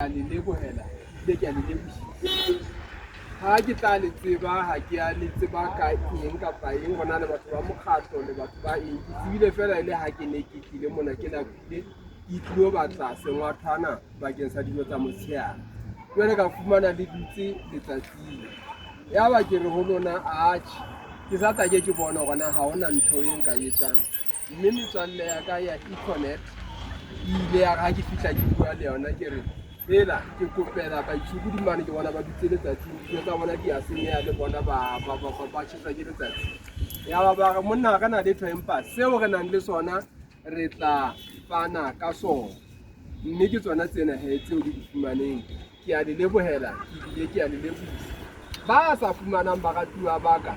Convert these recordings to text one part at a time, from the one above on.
A le lebohela ebile ke a le lebohisa. Ha ke tla le tseba, ha ke a le tseba ka eng kapa eng hona le batho ba mokgatlo le batho ba eng. Ke tsebile feela e le ha ke ne ke tlile mona ke lapile, ke tlilo batla sengwathwana bakeng sa dijo tsa motshehare. Jwale ka fumana le dutse letsatsing. Yaba ke re ho lona, atjhe, ke sa tla ke ke bona hore na ha hona ntho e nka e etsang. Mme metswalle ya ka ya Econet e ile ya re ha ke fihla ke bua le yona ke re, hela ke kopela baitshokodi mane ke bona ba dutse letsatsing, dijo tsa bona di a senyeha le bona ba tjheswa ke letsatsi. Yaba ba re monna ha re na letho empa seo re nang le sona re tla fana ka sona. Mme ke tsona tsena he tseo le di fumaneng. Ke a le lebohela ebile ke a le lebohisa. Ba sa fumanang baratuwa ba ka,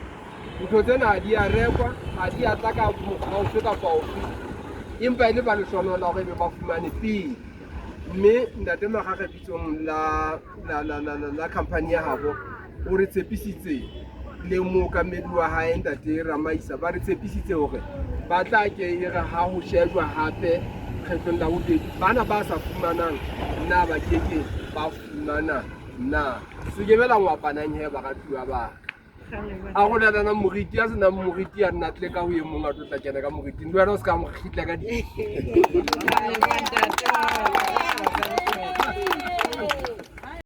ntho tsena ha di a rekwa, ha di a tla ka mokgwa ofe kapa ofe, empa e le ba lehlohonolo la hore ebe ba fumane pele. Mme Ntate Makgakge bitsong la, la, la, la, la, la company ya habo o re tshepisitse le mookamedi wa hae Ntate Ramaisa ba re tshepisitse hore ba tla ke e re ha ho shejwa hape kgetlong la bobedi bana ba sa fumanang na ba ke ke ba fumana na. Se ke be la ngwapanang he baratuwa ba ka. Arolelanang moriti, ya senang moriti a nna tle ka ho e mong a tlo tla kena ka moriting. Le wena o se ka mo kgitla ka di.